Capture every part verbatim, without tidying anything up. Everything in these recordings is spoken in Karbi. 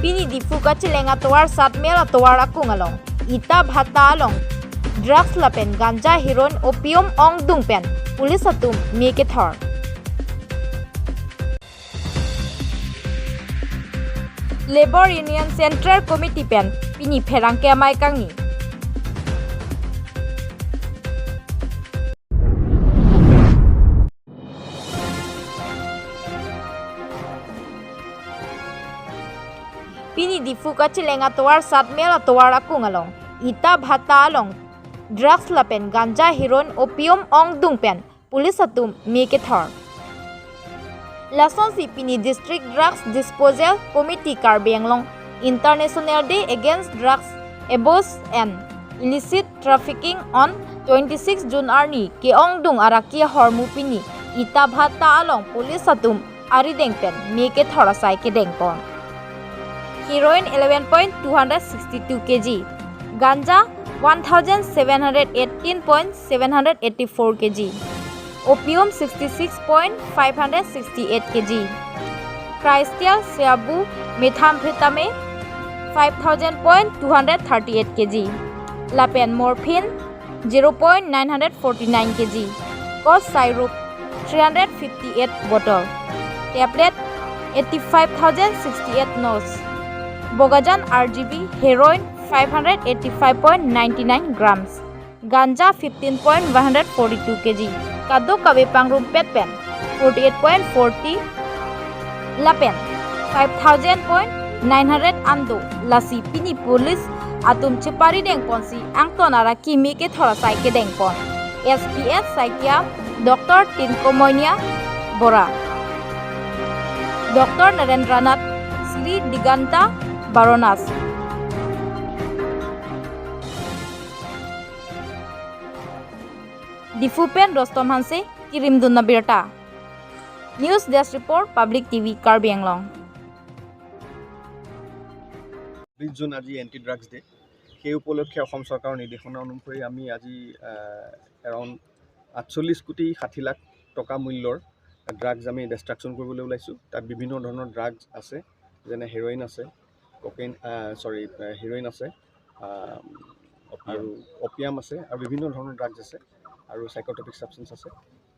Pini Diphu kacheleng atovar Satmel atovar akung along Ita Bhata along drugs lapen ganja, heroin, opium ongdung pen police atum me kethor. Labour Union Central Committee pen pini pherangke amei kangni. Pini Diphu kacheleng atovar Satmel atovar akung along Ita Bhata along drugs lapen ganja, heroin, opium ongdung pen police atum me kethor. Lasonsi pini District Drugs Disposal Committee Karbi Anglong International Day Against Drugs Abuse and Illicit Trafficking on twenty-six June arni ke-ongdung araki ahormu pini Ita Bhata along police atum arideng pen me kethor asai kedengpon. Heroin eleven point two hundred sixty two K G, ganja one thousand seven hundred eighteen point seven hundred eighty four K G, opium sixty six point five hundred sixty eight K G, crystal shabu methamphetamine five thousand point two hundred thirty eight K G, lapen morphine zero point nine hundred forty nine K G, cough syrup three hundred fifty eight bottle, tablet eighty five thousand sixty eight nos, bogajan R G B, heroin five hundred eighty five point nine nine grams, ganja fifteen point one hundred forty two K G, kadokave pangrumpet pen forty eight point forty lapen five thousand point nine hundred an do. Lasi pini police atum cheparidengponsi angton araki me kethor asai kedengpon. S P S Saikia Doctor Tinkomoinia Bora, Doctor Narendranath, Sri Diganta Baronas. Diphu pen Rostom Hanse, kirimdun abirta. News Desk Report, Public T V Karbi Anglong. বিশ জুন আজি anti drugs day. সেই উপলক্ষে অসম চৰকাৰৰ নিৰ্দেশনা অনুসৰি আমি আজি এৰাউণ্ড আঠচল্লিছ কোটি ষাঠি লাখ টকা মূল্যৰ ড্ৰাগছ আমি ডিষ্ট্ৰাকশ্যন কৰিবলৈ ওলাইছোঁ। তাত বিভিন্ন ধৰণৰ ড্ৰাগছ আছে, যেনে হেৰইন আছে, ককেইন, চৰি, হেৰইন আছে, আহ, আৰু অপিয়াম আছে আৰু বিভিন্ন ধৰণৰ ড্ৰাগছ আছে আৰু চাইক'ট্ৰপিক ছাবষ্টেঞ্চ আছে।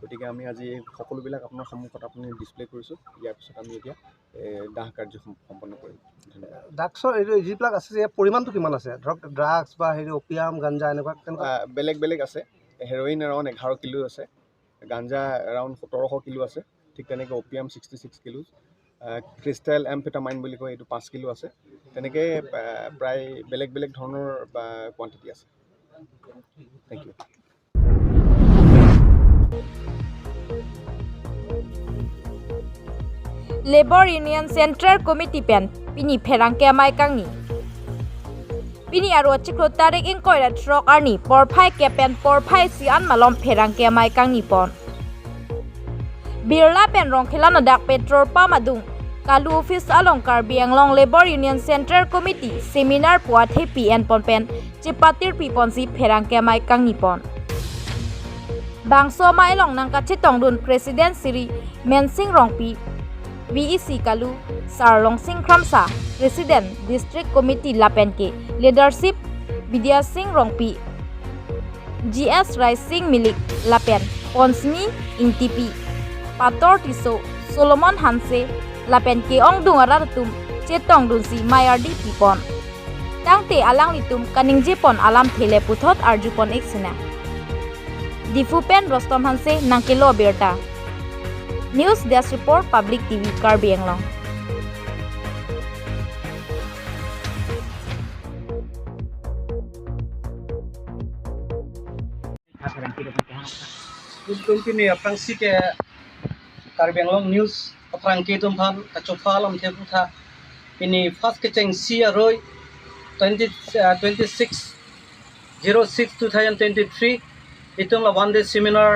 গতিকে আমি আজি এই সকলোবিলাক আপোনাৰ সন্মুখত আপুনি ডিছপ্লে কৰিছোঁ। ইয়াৰ পিছত আমি এতিয়া এ, দাহ কাৰ্য সম- সম্পন্ন কৰিম। ধন্যবাদ। ড্ৰাগছৰ এইটো যিবিলাক আছে, ইয়াৰ পৰিমাণটো কিমান আছে? ধৰক ড্ৰাগছ বা হেৰি অপিয়াম, গাঞ্জা এনেকুৱা তেনেকুৱা? আহ, বেলেগ বেলেগ আছে। হেৰইন এৰাউণ্ড এঘাৰ কিলো আছে, গাঞ্জা এৰাউণ্ড সোতৰশ কিলো আছে, ঠিক তেনেকে অপিয়াম ছিক্সটি ছিক্স কিলো, আহ, ক্ৰিষ্টেল এমফেটামাইন বুলি কয়, এইটো পাঁচ কিলো আছে। তেনেকে আহ, প্ৰায় বেলেগ বেলেগ ধৰণৰ কোৱাণ্টিটি আছে। Thank you. Labour Union Central Committee pen pini pherangke amei kangni. Pini aro achiklo tarik ingkoi ra throk arni porphai kep pen porphai isi an malom pherangke amei kangnipon. Birla pen Rongkhelan adak petrol pump adung Kalu office along Karbi Anglong Labour Union Central Committee seminar pu athepi enpon pen chepatirpiponsi pherangke amei kangnipon. Bangso amei along nangkachetongdun President Sri Mensing Rongpi, V E C Kalu, Sar Longsing Kramsa, President District Committee lapen ke leadership Bidya Sing Rongpi, G S Raising Milik lapen Ponsmi Ingtipi, Pator Tisso, Solomon Hanse lapen ke-ongdung arat atum chetongdunsi mei ardi pipon. Tangte alanglitum kaningjepon alamthe le puthot arjupon ik sina. Diphu pen Rostom Hanse nangkelo abirta. News Desk Report, Public T V Karbi Anglong. Ilitum pini aphrangsi ke Karbi Anglong News aphrangke atum aphan kachopha alamthe putha. Pini first kechengsi aroi twenty, uh, twenty six zero six two thousand twenty three, itum la one day seminar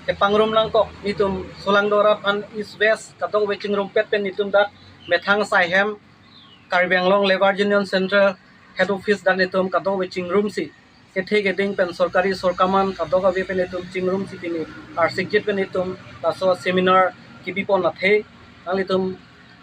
kepangrum nangkok, itum Solangdo arat aphan East West kadokave chingrumpet pen itum dak methang asai hem Karbi Anglong Labour Union Central Head Office dak itum kadokave chingrumsi kethe keding pen sorkari sorkar aman kadokave pen itum chingrumsi pini arsikjit pen itum laso seminar kebipon athe, nanglitum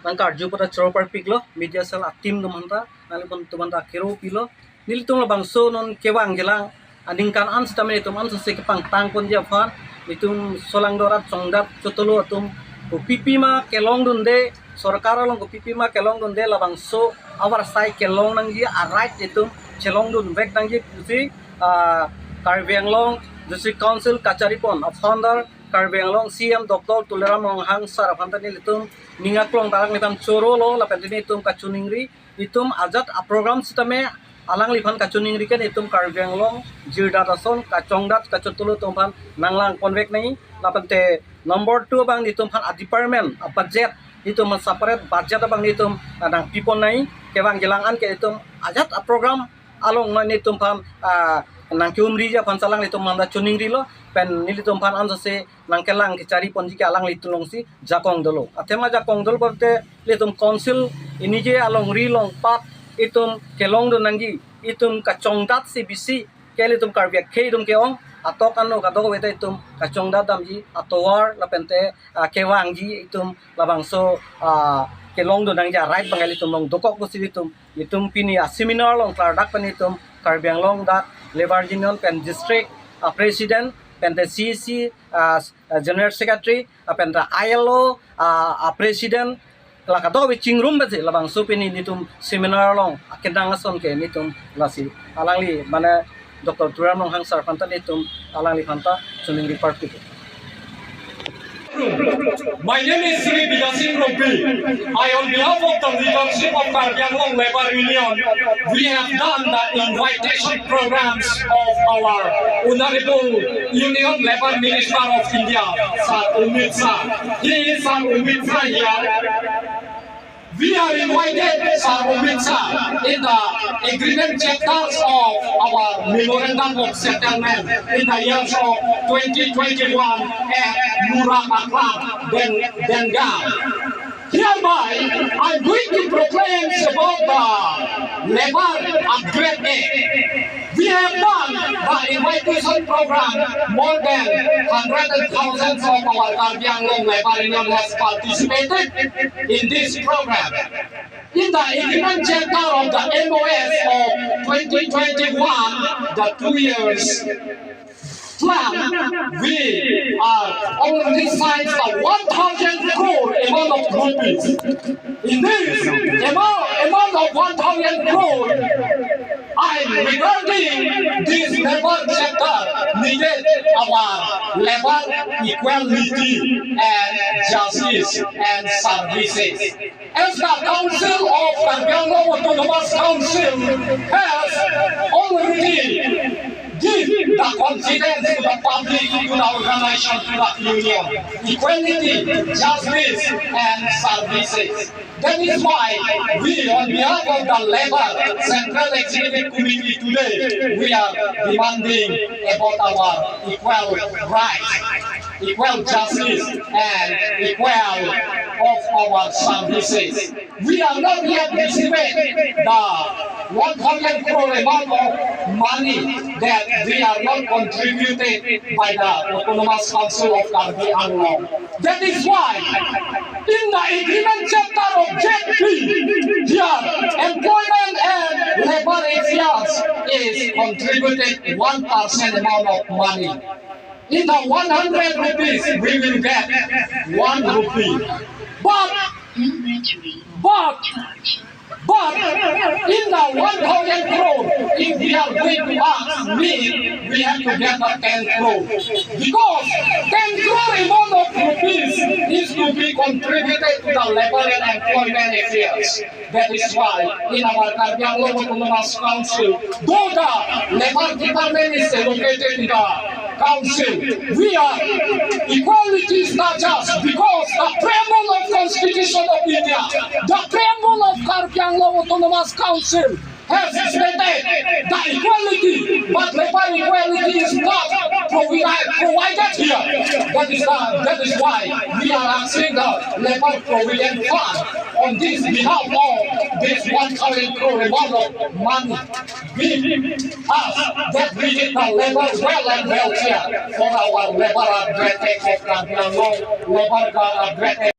nangkarju pada choro parpiklo, media cell a-team atum aphanta, nanglitum aphanta kero pilo. Nelitum labangso non kevang kelang aningkan an sitame nelitum ansose kepangtang ponji aphan, nelitum solangdo rat chongdat chotolo atum kopipi ma kelongdunde, sorkar along kopipi ma kelongdunde, labangso avarsai kelong nangji, a-right nelitum chelongdun vek nangji pusi, ah, Karbi Anglong District Council kachari pon a-founder Karbi Anglong C E M Doctor Tuliram Ronghang sir aphanta nelitum ning aklong ta alangliphan chorolo, lapen nelitum kachiningri, itum ajat a-program sitame alangliphan kachiningri ke nelitum Karbi Anglong jirdat ason kachongdat kachotolo atum aphan nanglang pon vek nangji, lapen te number two abang nelitum aphan a-department a-budget, nelitum aphan separate budget abang nelitum, ah, nangpi pon nangji, kevang kelang an ke nelitum ajat a-program along ma nelitum aphan, ah, nangke-umriji aphan si alanglitum aphanta chiningrilo, pen nelitum aphan ansose nangkelang kechari ponji ke alanglitum alongsi jakong dolo. Athema jakong dolo pulote nelitum council inije alongri along pat itum kelongdun nangji, itum kachongdat si bisi ke nelitum Karbi akhei atum ke-ong, atok ano kadokave ta itum kachongdat damji atovar lapen te, ah, kevangji itum labangso, ah, kelongdun nangji a-right abang nelitum along dokok pusi itum, itum pini a-seminar along klardak pen itum Karbi Anglong dak Labour Union pen district, ah, president pen te C E C, ah, ah, general secretary, ah, pen te I L O, ah, ah, president, la kadokave chingrum pensi labangso pini nelitum seminar along akedang ason ke nelitum lasi alangli mane Doctor Tuliram Ronghang sir aphanta nelitum alangliphanta chiningripik. My name is Shri Bidya Sing Rongpi. I, on behalf of the leadership of Karbi Anglong Labour Union, we have done the invitation programs of our Honorable Union Labour Minister of India, Sir Amit Shah. He is Sir Amit Shah here. We are invited, Sir Amit Shah, in the agreement chapters of our memorandum of settlement in the years of twenty twenty-one at Mura Aklam, Den-, Denga. Hereby, I'm going to proclaim about the Labour Upgrade Act. We have done the invitation program. More than hundreds and thousands of our Karbi Anglong Labour Union has participated in this program. In the agreement chapter of the M O S of twenty twenty-one, the two years plan, we are already signed the one thousand crore amount of rupees. In this amount, amount of one thousand crore, I, regarding this labour sector, needed our labour equality and justice and services. As the Council of Karbi Anglong Autonomous Council has already give the confidence to the public, to the organization, to the union, equality, justice, and services. That is why we, on behalf of the Labour Central Executive Committee today, we are demanding about our equal rights, equal justice, and equal of our services. We are not yet receiving the one thousand crore amount of money that we are not contributed by the Autonomous Council of Karbi Anglong. That is why in the agreement chapter of Z P, here, employment and labour affairs is contributed one percent amount of money. In the one hundred rupees, we will get one rupee. But, but, but in the one thousand crore, if we are going to ask me, we have to get the ten crore. Because ten crore amount of rupees is to be contributed to the labour and employment affairs. That is why in our Karbi Anglong Autonomous Council, though the labour department is allocated in the council, we are equality status because the preamble of Constitution of India, the preamble of Karbi Anglong Autonomous Council has stated the equality, but labour equality is not provi-, provided here. That is the, that is why we are asking the Labour Provident Fund on this behalf of this one thousand crore amount of money. We ask that we get the labour well and welfare for our labour upgrade of Karbi Anglong, labour upgrade